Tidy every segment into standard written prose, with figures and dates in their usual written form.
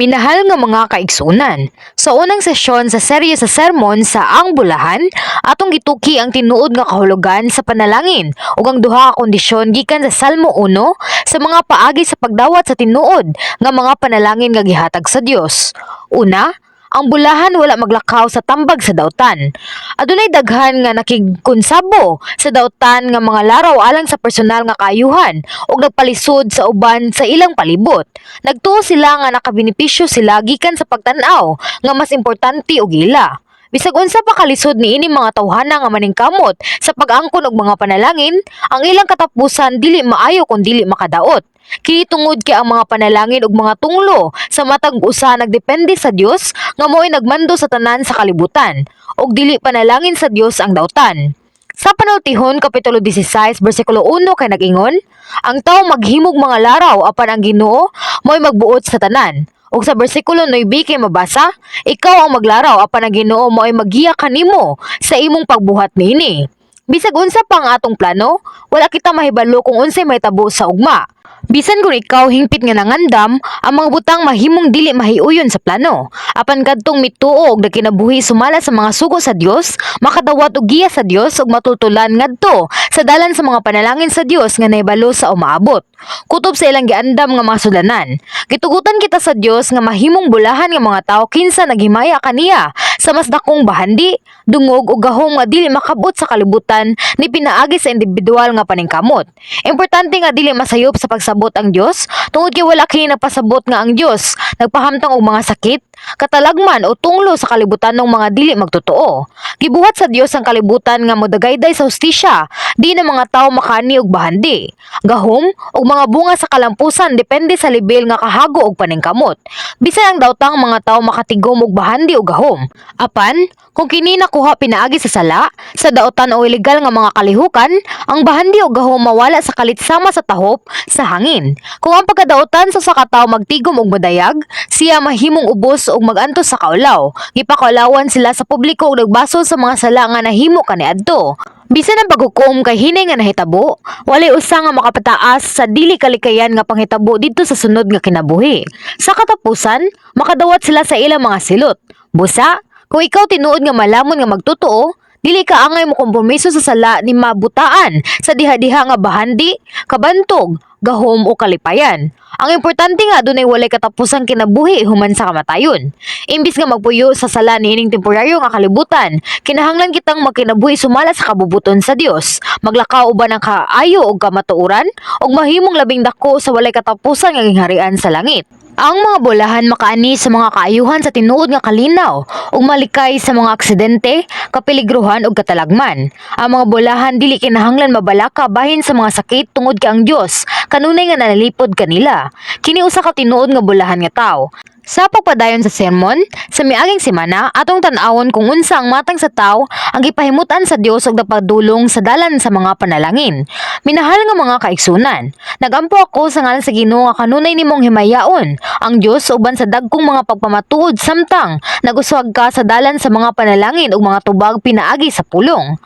Minahal nga mga kaigsunan, sa unang sesyon sa serye sa sermon sa Ang Bulahan, atong gituki ang tinuod nga kahulugan sa panalangin ug ang duha ka kondisyon gikan sa Salmo 1 sa mga paagi sa pagdawat sa tinuod nga mga panalangin nga gihatag sa Dios. Una, ang bulahan wala maglakaw sa tambag sa dautan. Adunay daghan nga nakigkonsabo sa dautan nga mga laraw alang sa personal nga kaayuhan ug nagpalisod sa uban sa ilang palibot. Nagtuo sila nga nakabenepisyo sila gikan sa pagtan-aw nga mas importante og ila. Bisag unsa pa kalisod niini mga tawhana nga maningkamot sa pag-angkon og mga panalangin, ang ilang katapusan dili maayo kung dili makadaot. Kini tungod kay ang mga panalangin ug mga tunglo sa matag usa nagdepende sa Dios nga mo'y nagmando sa tanan sa kalibutan ug dili panalangin sa Dios ang dautan. Sa Panultihon kapitulo 16 bersikulo 1 kay nag-ingon, "Ang tawo maghimog mga laraw, apan ang Ginoo mo'y magbuot sa tanan." Ug sa bersikulo 9 kay mabasa, "Ikaw ang maglaraw, apan ang Ginoo mo'y maggiya kanimo sa imong pagbuhat niini." Bisag unsa pa ang atong plano, wala kita mahibalo kung unsay mahitabo sa ugma. Bisan kung ikaw hingpit nga nangandam, ang mga butang mahimong dili mahiuyon sa plano. Apan kadtong mituo og nagkinabuhi sumala sa mga sugo sa Dios, makadawat og giya sa Dios ug matultulan ngadto sa dalan sa mga panalangin sa Dios nga nahibalo sa umaabot. Kutob sa ilang giandam nga mga sudlanan. Gitugutan kita sa Dios nga mahimong bulahan nga mga tawo kinsa naghimaya kaniya sa mas dakong bahandi, dungog ug gahom nga dili makabot sa kalibutan ni pinaagi sa individual nga paningkamot. Importante nga dili masayop sa pagsabot ang Dios tungod kay wala kini nagpasabot nga ang Dios nagpahamtang og mga sakit, katalagman o tunglo sa kalibutan ng mga dili magtotoo. Gibuhat sa Dios ang kalibutan nga modagayday sa hustisya, di na mga tawo makaani og bahandi, gahom ug mga bunga sa kalampusan depende sa level nga kahago og paningkamot. Bisan ang daotang mga tawo makatigom og bahandi o gahom. Apan, kung kini nakuha pinaagi sa sala, sa daotan o ilegal nga mga kalihukan, ang bahandi o gahom mawala sa kalit sama sa tahop sa hangin. Kung ang pagkadaotan sa usa ka tawo magtigom og madayag, siya mahimong ubos og magantos sa kaulaw. Gipakaulawan sila sa publiko og nagbasol sa mga sala nga nahimo kaniadto. Bisan ang paghukom kay hinay nga nahitabo, walay usa nga makapataas sa dili kalikayan nga panghitabo didto sa sunod nga kinabuhi. Sa katapusan, makadawat sila sa ilang mga silot. Busa, kung ikaw tinuod nga malamon nga magtotoo, dili ka angay mo kompromiso sa sala ni mabutaan sa diha-diha nga bahandi, kabantog, gahom o kalipayan. Ang importante nga dunay walay katapusang kinabuhi human sa kamatayon. Imbis nga magpuyo sa sala niining temporaryo nga kalibutan, kinahanglan kitang magkinabuhi sumala sa kabubuton sa Dios. Maglakaw uban ang kaayo ug kamatuoran ug mahimong labing dako sa walay katapusan nga gingharian sa langit. Ang mga bulahan makaani sa mga kaayuhan sa tinuod nga kalinaw ug malikay sa mga aksidente, kapeligruhan ug katalagman. Ang mga bulahan dili kinahanglan mabalaka bahin sa mga sakit tungod kay ang Dios kanunay nga nanalipod kanila. Kini usa ka tinuod nga bulahan nga tawo. Sa pagpadayon sa sermon, sa miaging semana, atong tan-awon kung unsa ang matang sa tawo ang gipahimutan sa Dios ug nagpadulong sa dalan sa mga panalangin. Minahal nga mga kaigsunan, nagampo ako sa ngalan sa Ginoo nga kanunay nimong himayaon ang Dios uban sa dagkong mga pagpamatuod samtang naguswag ka sa dalan sa mga panalangin ug mga tubag pinaagi sa pulong.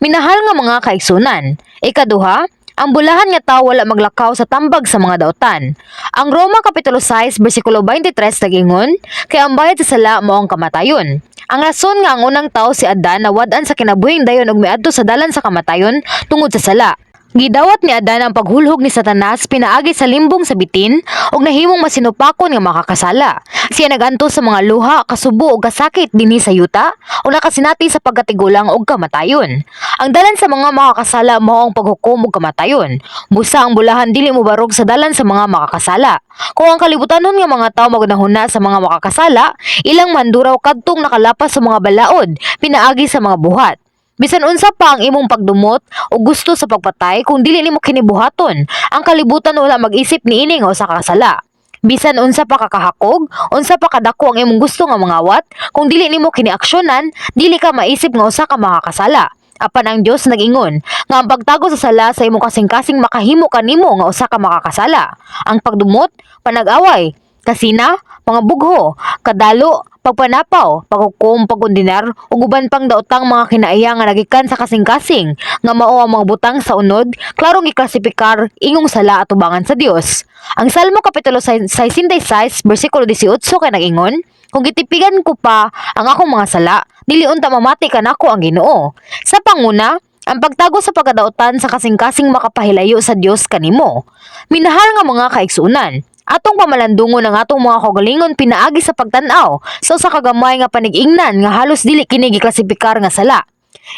Minahal nga mga kaigsunan, ikaduha, ang bulahan nga tawo wala maglakaw sa tambag sa mga dautan. Ang Roma Kapitulo 6 bersikulo 23 nag-ingon, "Kay ang bayad sa sala mao ang kamatayon." Ang rason nga ang unang tao, si Adan, nawad-an sa kinabuhing dayon ug miadto sa dalan sa kamatayon tungod sa sala. Gidawat ni Adan ang paghulhog ni Satanas pinaagi sa limbong sa bitin ug nahimong masinupakon nga makakasala. Siya nagantos sa mga luha, kasubo ug kasakit dinhi sa yuta ug nakasinati sa pagkatigulang ug kamatayon. Ang dalan sa mga makakasala mao ang paghukom ug kamatayon. Busa ang bulahan dili mobarog sa dalan sa mga makakasala. Kung ang kalibutanon nga mga tawo magunahuna sa mga makakasala, ilang manduraw kadtong nakalapas sa mga balaod pinaagi sa mga buhat. Bisan unsa pa ang imong pagdumot o gusto sa pagpatay, kung dili nimo kini buhaton, ang kalibutan wala mag-isip niini nga usa ka sala. Bisan unsa pa kakahakog, unsa pa kadako ang imong gusto nga mangawat, kung dili nimo kini aksyonan, dili ka maisip nga usa ka makakasala. Apan ang Dios nag-ingon nga ang pagtago sa sala sa imong kasing-kasing makahimo kanimo nga usa ka makakasala. Ang pagdumot, panag-away, Kasina, pangabugho, kadalo, pagpanapaw, paghukom, pagkondenar, ug uban pang daotang mga kinaiya nga nagikan sa kasing-kasing nga mao ang mga butang sa unod, klarong giklasipikar ingong sala atubangan sa Dios. Ang Salmo kapitulo 66 bersikulo 18 kay nag-ingon, "Kung gitipigan ko pa ang akong mga sala, dili unta mamati kanako ang Ginoo." Sa panguna, ang pagtago sa pagkadaotan sa kasing-kasing makapahilayo sa Dios kanimo. Minahal nga mga kaigsuonan, atong pamalandungon ang atong mga kaugalingon pinaagi sa pagtan-aw sa usa ka gamay nga panig-ingnan nga halos dili kini giklasipikar nga sala.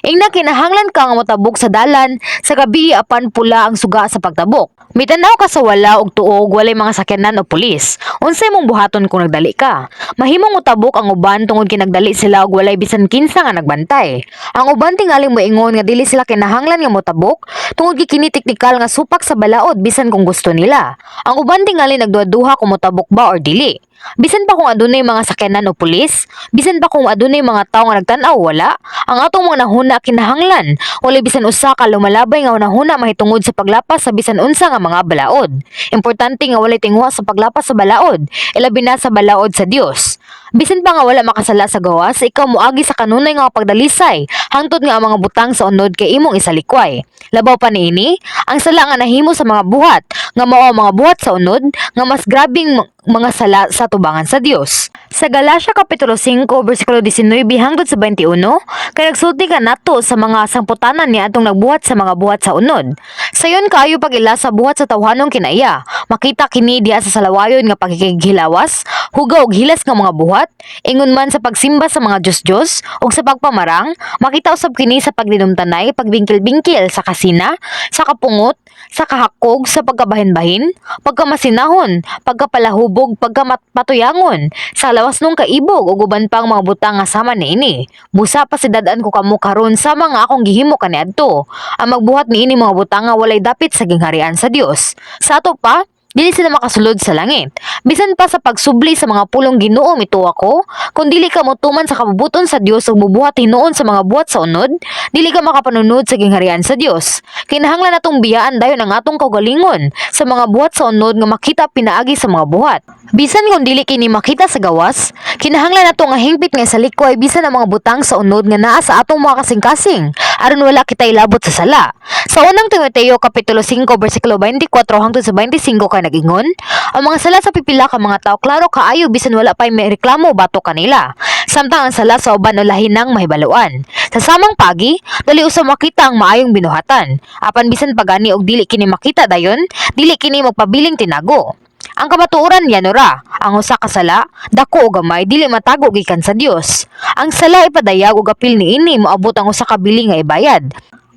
Ingna kinahanglan ka nga motabok sa dalan sa gabi apan pula ang suga sa pagtabok. Mitanaw ka sa wala og tuo og walay mga sakyanan o pulis. Unsay mong buhaton kung nagdali ka? Mahimong motabok ang uban tungod kay nagdali sila og walay bisan kinsa nga nagbantay. Ang uban tingali moingon nga dili sila kinahanglan nga motabok tungod kay kini teknikal nga supak sa balaod bisan kung gusto nila. Ang uban tingali nagduha-duha kung motabok ba or dili. Bisan pa kung adunay mga sakyanan o pulis, bisan pa kung adunay mga tawo nga nagtan-aw, wala, ang atong mga hunahuna kinahanglan walay bisan usa ka lumalabay nga hunahuna mahitungod sa paglapas sa bisan unsa nga mga balaod. Importante nga walay tinguha sa paglapas sa balaod, ilabi na sa balaod sa Dios. Bisan pa nga wala makasala sa gawas, ikaw moagi sa kanunay nga pagdalisay hangtod nga ang mga butang sa unod kay imong isalikway. Labaw pa niini, ang sala nga nahimo sa mga buhat, nga mao ang mga buhat sa unod, nga mas grabing mga sala sa tubangan sa Dios. Sa Galatia kapitulo 5 bersikulo 19 hangtod sa 21, kay nagsulti kanato sa mga sangputanan niadtong nagbuhat sa mga buhat sa unod. Sayon kaayo pag-ila sa buhat sa tawhanong kinaiya. Makita kini diha sa salawayon nga pagkikighilawas, hugaw og hilas nga mga buhat, ingon man sa pagsimba sa mga diyos-diyos ug sa pagpamarang. Makita usab kini sa pagdinumtanay, pagbingkil-bingkil, sa kasina, sa kapungot, sa kahakog, sa pagkabahin-bahin, pagkamasinahon, pagkapalahubog, pagkamapatuyangon, sa lawas nung kaibog ug uban pang mga butang nga sama niini. Busa pasidad-an ko kamo karon sa mga akong gihimo kaniadto. Ang magbuhat niini mga butang nga walay dapit sa gingharian sa Dios. Sa ato pa, dili sila makasulod sa langit. Bisan pa sa pagsubli sa mga pulong Ginoo mituo ko, kung dili ka motuman sa kabubuton sa Dios ug mubuhat hinuon sa mga buhat sa unod, dili ka makapanunod sa gingharian sa Dios. Kinahanglan natong biyaan dayon ang atong kaugalingon sa mga buhat sa unod nga makita pinaagi sa mga buhat. Bisan kung dili kini makita sa gawas, kinahanglan nato nga hingpit nga isalikway bisan ang mga butang sa unod nga naa sa atong mga kasing-kasing aron wala kita ilabot sa sala. Sa Unang Timoteo kapitulo 5 bersikulo 24 hangtod sa 25 kay nag-ingon, ang mga sala sa pipila ka mga tao klaro kaayo bisan wala pay may reklamo batok kanila. Samtang ang sala sa uban ulahi nang mahibaluan. Sa samang pagi, dali usab makita ang maayong binuhatan. Apan bisan pa gani og dili kini makita dayon, dili kini magpabiling tinago. Ang kamatuoran yanura, ang usa ka sala, dako o gamay, dili matago gikan sa Dios. Ang sala ipadayag ug apil niini moabot ang usa ka bili nga ibayad.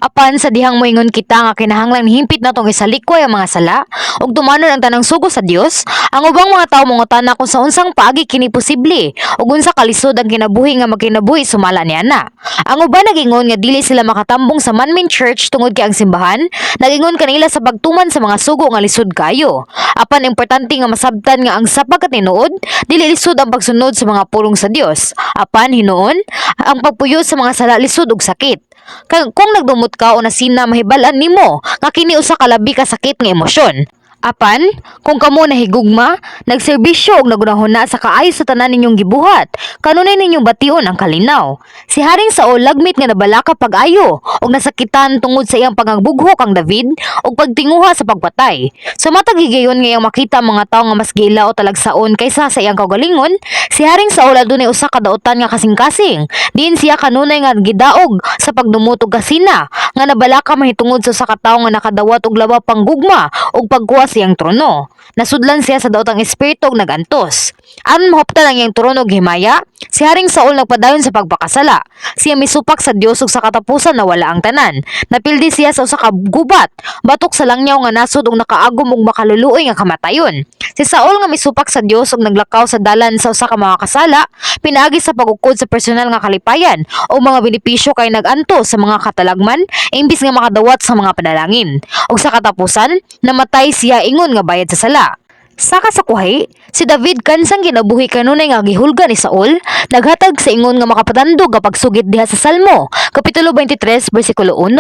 Apan sa dihang moingon kita nga kinahanglan himpit natong isalikway ang mga sala ug tumanon ang tanang sugo sa Dios, ang ubang mga tawo mangutana kung sa unsang paagi kini posible ug unsa kalisod ang kinabuhi nga magkinabuhi sumala niana. Ang uban nagingon nga dili sila makatambong sa Manmin Church tungod kay ang simbahan nagingon kanila sa pagtuman sa mga sugo nga lisod kayo. Apan importante nga masabtan nga ang sa pagkatinuod, dili lisod ang pagsunod sa mga pulong sa Dios. Apan hinuon, ang pagpuyo sa mga sala lisod ug sakit. Kung nagdumot ka o nasina, mahibal-an nimo nga kini usa ka labi ka sakit nga emosyon. Apan, kung kamo nahigugma, nagserbisyo ug nagunahuna sa kaayo sa tanan ninyong gibuhat, kanunay ninyong bation ang kalinaw. Si Haring Saul lagmit nga nabalaka pag-ayo ug nasakitan tungod sa iyang pangagbugho kang David ug pagtinguha sa pagpatay. Sa matag higayon nga iyang makita ang mga tawo nga mas giila o talagsaon kaysa sa iyang kaugalingon, si Haring Saul adunay usa ka daotan nga kasing-kasing. Diin siya kanunay nga gidaog sa pagdumot og kasina nga nabalaka mahitungod sa usa ka tawo nga nakadawat og labaw pang gugma ug pagkuha sa iyang trono. Nasudlan siya sa daotang espiritu ug nagantos. Aron mahuptan ang iyang trono og himaya, si Haring Saul nagpadayon sa pagpakasala. Siya misupak sa Dios ug sa katapusan nawala ang tanan. Napildi siya sa usa ka gubat, batok sa langyaw nga nasod ug nakaagom og makaluluoy nga kamatayon. Si Saul nga misupak sa Dios ug naglakaw sa dalan sa usa ka mga kasala, pinaagi sa pagukod sa personal nga kalipayan o mga benepisyo kay nag-antos sa mga katalagman imbis nga makadawat sa mga panalangin. Ug sa katapusan, namatay siya ingon nga bayad sa sala. Sa kasakuhay, si David kansang kinabuhi kanunay nga gihulga ni Saul, naghatag sa ingon nga makapatandog nga pagsugit diha sa Salmo, kapitulo 23 bersikulo 1.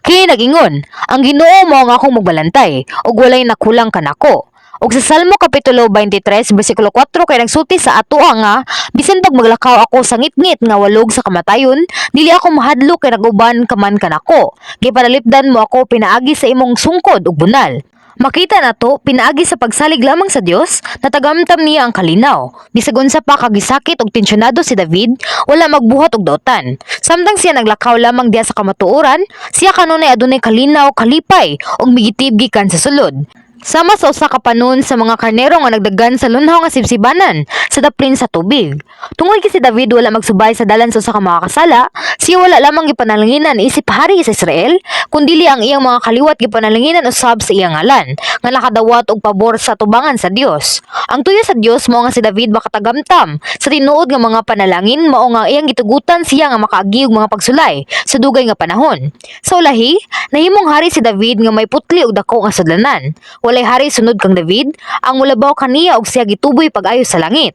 Kini nag-ingon, "Ang Ginoo mao ang akong magbalantay, ug walay nakulang kanako." Ug sa Salmo kapitulo 23 bersikulo 4 kay nagsulti sa atoa nga bisan pag maglakaw ako sa ngitngit nga walog sa kamatayon, dili ako mahadlok kay naguban ka man kanako. Gipanalipdan mo ako pinaagi sa imong sungkod ug bunal. Makita nato pinaagi sa pagsalig lamang sa Dios, natagamtam niya ang kalinaw. Bisag unsa pa kagisakit og tensyonado si David, wala magbuhat og dautan. Samtang siya naglakaw lamang diha sa kamatuoran, siya kanunay adunay kalinaw, kalipay ug migitib gikan sa sulod. Sama sa usa ka panon sa mga karnero nga nagdagan sa lunhaw nga sibsibanan sa daplin sa tubig. Tungod kay si David wala magsubay sa dalan sa usa ka makakasala, siya wala lamang gipanalanginan isip hari sa Israel, kundili ang iyang mga kaliwat gipanalanginan usab sa iyang ngalan, nga nakadawat og pabor sa tubangan sa Dios. Ang tuyo sa Dios mao nga si David makatagamtam sa tinuod nga mga panalangin, mao nga iyang gitugutan siya nga makaagi og mga pagsulay sa dugay nga panahon. Sa ulahi, nahimong hari si David nga may putli og dako nga sudlanan. Walay hari sunod kang David, ang mulabaw kaniya og siya gituboy pag-ayo sa langit.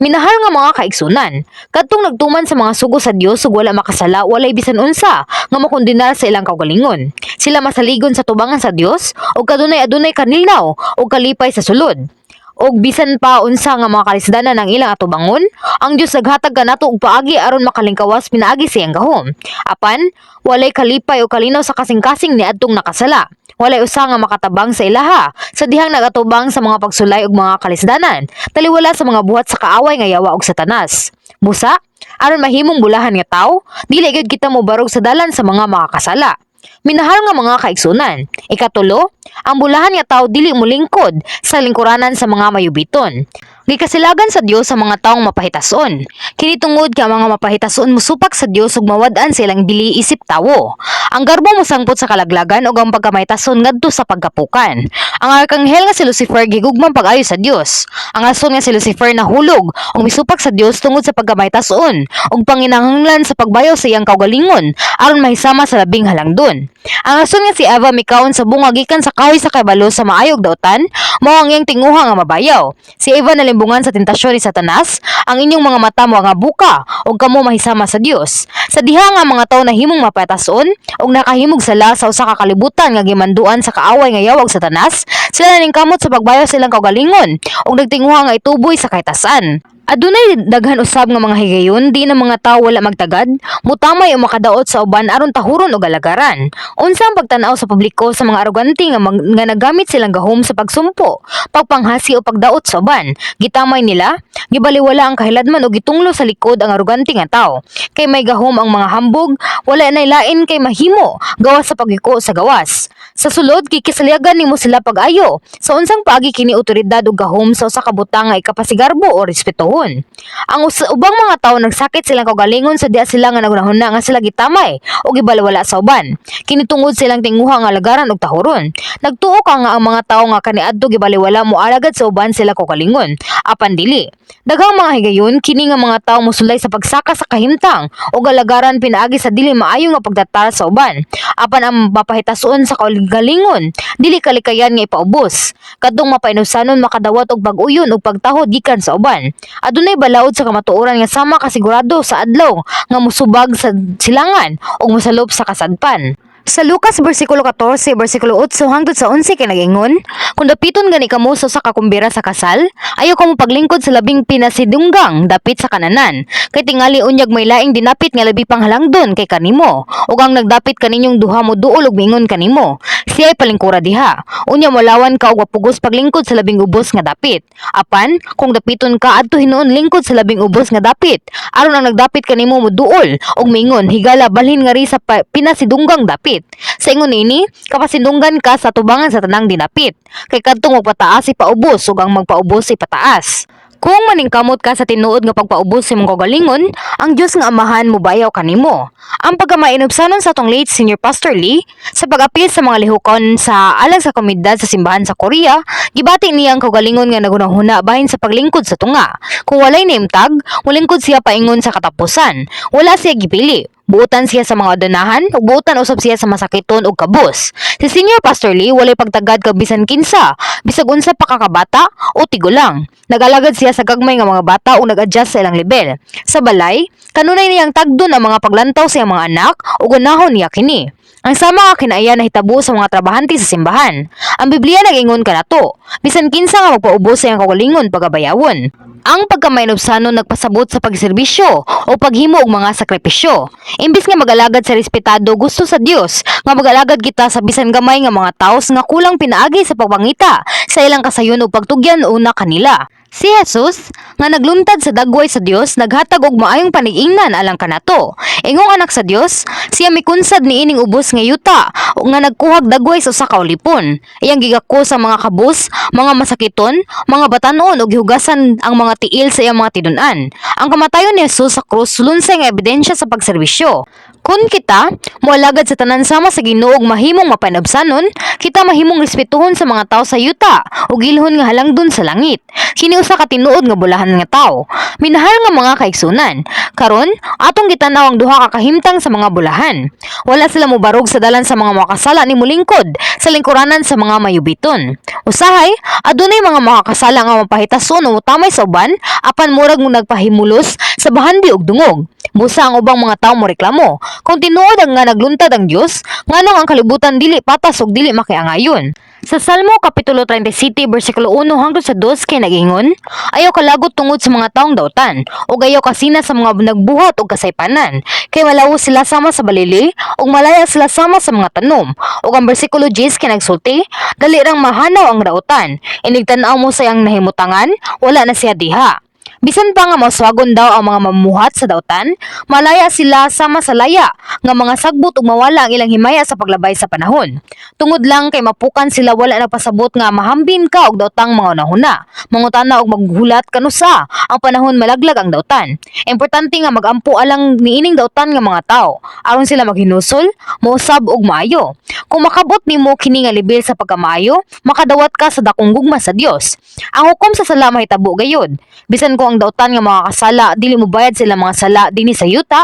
Minahal nga mga kaigsunan, kadtong nagtuman sa mga sugo sa Dios ug wala makasala, walay bisan unsa nga makondenar sa ilang kaugalingon. Sila masaligon sa tubangan sa Dios ug kadunay adunay kanilnaw ug kalipay sa sulod. Og bisan pa unsa nga mga kalisdanan ang ilang atubangon, ang Dios naghatag kanato og paagi aron makalingkawas pinaagi sa iyang gahom. Apan, walay kalipay o kalinaw sa kasing-kasing niadtong nakasala. Walay usa nga makatabang sa ilaha sa dihang nagatubang sa mga pagsulay ug mga kalisdanan, taliwala sa mga buhat sa kaaway nga yawa og Satanas. Busa, aron mahimong bulahan nga tawo, dili gyud kita mobarog sa dalan sa mga makakasala. Minahal nga mga kaigsunan, ikatulo, ang bulahan nga tawo dili molingkod sa lingkuranan sa mga mayubiton. Gikasilagan sa Dios sa mga taong mapahitason. Kini tungod kay ang mga mapahitason mosupak sa Dios ug mawad-an sa ilang bili isip tawo. Ang garbo mosangpot sa kalaglagan ug ang pagkamahitason ngadto sa pagkapukan. Ang arkanghel nga si Lucifer gigugmang pag-ayo sa Dios. Ang rason nga si Lucifer nahulog ug misupak sa Dios tungod sa pagkamahitason ug panginahanglan sa pagbayaw sa iyang kaugalingon aron mahisama sa labing halangdon. Ang rason nga si Eva mikaon sa bunga gikan sa kahoy sa kahibalo sa maayo ug dautan, mao ang iyang tinguha nga mabayaw. Si Eva nalimbungan sa tentasyon ni Satanas, "Ang inyong mga mata mo nga buka ug kamo mahisama sa Dios." Sa diha nga ang mga tawo nahimong mapatason ug nakahimog sala sa usa ka kalibutan nga gimanduan sa kaaway nga yawa ug Satanas, sila naningkamot sa pagbayaw sa ilang kaugalingon ug nagtinguha nga ituboy sa kahitasan. Adunay daghan usab nga mga higayon di na mga tawo wala magtagad, mutamay o makadaot sa uban aron tahuron og alagaran. Unsa ang pagtan-aw sa publiko sa mga arogante nga nagamit silang gahom sa pagsumpo, pagpanghasi o pagdaot sa uban? Gitamay nila, gibaliwala ang kahiladman o gitunglo sa likod ang arogante nga tawo. Kay may gahom ang mga hambog, wala nay lain kay mahimo gawas sa pagyuko sa gawas. Sa sulod, kikisalyagan nimo sila pag-ayo. Sa unsang paagi kini otoridad ug gahom sa usa ka butang nga ikapasigarbo o respetuhon? Ang ubang mga tawo nagsakit silang kaugalingon sa diha sila nga nagunahuna nga sila gitamay o gibalawala sa uban. Kini tungod silang tinguha nga alagaran og tahuron. Nagtuo ka nga ang mga tawo nga kaniadto gibaliwala moalagad sa uban sila kaugalingon. Apan dili. Daghang mga higayon kini nga mga tawo mosulay sa pagsaka sa kahimtang o alagaran pinaagi sa dili maayo nga pagtatar sa uban. Apan ang mapahitason sa kaugalingon dili kalikayan nga ipaubos. Kadtong mapainubsanon makadawat og pag-uyon ug pagtahod gikan sa uban. Adunay balaod sa kamatuoran nga sama kasigurado sa adlaw nga mosubag sa silangan ug mosalop sa kasadpan. Sa Lucas versikulo 14, versikulo 8 hangtod sa 11 kay nag-ingon, "Kung dapiton gani kamo sa usa ka kumbira sa kasal, ayaw kamo paglingkod sa labing pinasidunggang dapit sa kananan. Kay tingali unyag may laing dinapit nga labi pang halangdon kay kanimo. Ug ang nagdapit kaninyong duha moduol ug miingon kanimo, 'Siya'y palingkura diha.' Unya molawan ka ug mapugos paglingkod sa labing ubos nga dapit. Apan kung dapiton ka, adto hinuon lingkod sa labing ubos nga dapit, aron ang nagdapit kanimo moduol ug miingon, 'Higala, balhin ngari sa pinasidunggang dapit.' Sa ingon ini, kapasindunggan ka sa tubangan sa tanang dinapit. Kay kadtong magpataas ipaubos ug ang magpaubos ipataas." Kung maningkamot ka sa tinuod nga pagpaubos sa imong kaugalingon, ang Dios nga Amahan mobayaw kanimo. Ang pagkamainubsanon sa atong late Senior Pastor Lee sa pag-apil sa mga lihokon sa alang sa komunidad sa simbahan sa Korea, gibati niya ang kaugalingon nga nagunahuna bahin sa paglingkod sa tunga. Kung walay name tag, molingkod siya paingon sa katapusan. Wala siya gipili. Buotan siya sa mga adonahan ug buotan usab siya sa masakiton ug kabus. Si Senior Pastor Lee walay pagtagad kag bisan kinsa, bisag unsa pa ka kabata o tigulang. Nag-alagad siya sa gagmay nga mga bata ug nag-adjust sa ilang level. Sa balay, kanunay niyang tagdon ang mga paglantaw sa iyang mga anak ug unahon niya kini. Ang sama nga kinaiya nahitabo sa mga trabahante sa simbahan. Ang Biblia nag-ingon kanato, bisan kinsa nga magpaubos sa iyang kaugalingon, pagabayawon. Ang pagkamahinobsanon nagpasabot sa pagserbisyo o paghimo og mga sakripisyo. Imbis nga mag-alagad sa respetado, gusto sa Dios nga mag-alagad kita sa bisan gamay nga mga taos nga kulang pinaagi sa pagpangita sa ilang kasayon ug pagtugyan una kanila. Si Jesus nga nagluntad sa dagway sa Dios, naghatag og maayong panig-ingnan alang kanato. Ingong anak sa Dios, siya mikunsad niining ubos nga yuta ug nga nagkuhag dagway sa usa ka ulipon. Iyang gigakos ang mga kabus, mga masakiton, mga batanon ug gihugasan ang mga tiil sa iyang mga tinun-an. Ang kamatayon ni Jesus sa krus lunsay nga ebidensya sa pagserbisyo. Kung kita moalagad sa tanan sama sa Ginoo ug mahimong mapanabsanon, kita mahimong respetuhon sa mga tao sa yuta ug ilhon nga halangdon sa langit. Kini usa ka tinuod nga bulahan nga tawo. Minahal nga mga kaigsunan, karon atong gitan-aw ang duha ka kahimtang sa mga bulahan. Wala sila mobarog sa dalan sa mga makasala ni mulingkod sa lingkuranan sa mga mayubiton. Usahay, adunay mga makakasala nga mapahitason o motamay sa uban apan murag mo nagpahimulos sa bahandi og dungog. Busa ang ubang mga tao moreklamo. Kung tinuod ang nga nagluntad ang Dios, nganong ang kalibutan dili patas ug dili makiangayon? Sa Salmo kapitulo 37 bersikulo 1 hangtod sa 2 kay nagingon, "Ayaw kalagot tungod sa mga taong dautan, ug ayaw kasina sa mga nagbuhat og kasaypanan, kay malawo sila sama sa balili, ug malaya sila sama sa mga tanom." Ug ang bersikulo 10 kay nagsulti, "Dali rang mahanaw ang dautan, inig tan-aw mo sa iyang nahimutangan, wala na siya diha." Bisan pa nga mauswagon daw ang mga mamuhat sa dautan, malaya sila sama sa laya nga mga sagbot ug mawala ang ilang himaya sa paglabay sa panahon. Tungod lang kay mapukan sila wala nagpasabot nga mahambin ka og daotang mga hunahuna. Mangutana og maghulat kanusa ang panahon malaglag ang dautan. Importante nga magampo alang niining dautan nga mga tao aron sila maghinusol, mousab og maayo. Kung makabot nimo kini nga level sa pagkamaayo, makadawat ka sa dakong gugma sa Dios. Ang hukom sa sala mahitabo gayud. Bisan kung ang dautan nga mga kasala dili mobayad sila mga sala dinhi sa yuta,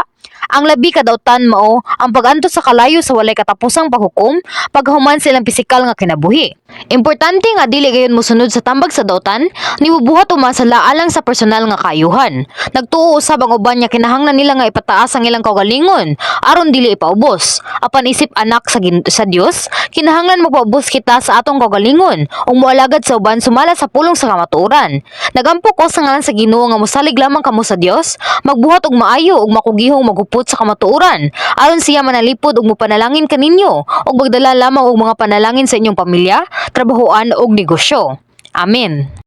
ang labi ka dautan mao ang pag-antos sa kalayo sa walay katapusang paghukom paghuman sa ilang pisikal nga kinabuhi. Importante nga dili gayon mosunod sa tambag sa dautan ni mubuhat o masala alang sa personal nga kaayuhan. Nagtuo usab ang uban nga kinahanglan nila nga ipataas ang ilang kaugalingon aron dili ipaubos. Apan isip anak sa Dios, kinahanglan magpaubos kita sa atong kaugalingon ug moalagad sa uban sumala sa pulong sa kamatuoran. Nagampo ko sa ngalan sa Ginoo nga mosalig lamang kamo sa Dios, magbuhat og maayo ug makugihong maghupot sa kamatuoran aron siya manalipod ug mopanalangin kaninyo ug magdala lamang og mga panalangin sa inyong pamilya, trabahoan ug negosyo. Amen.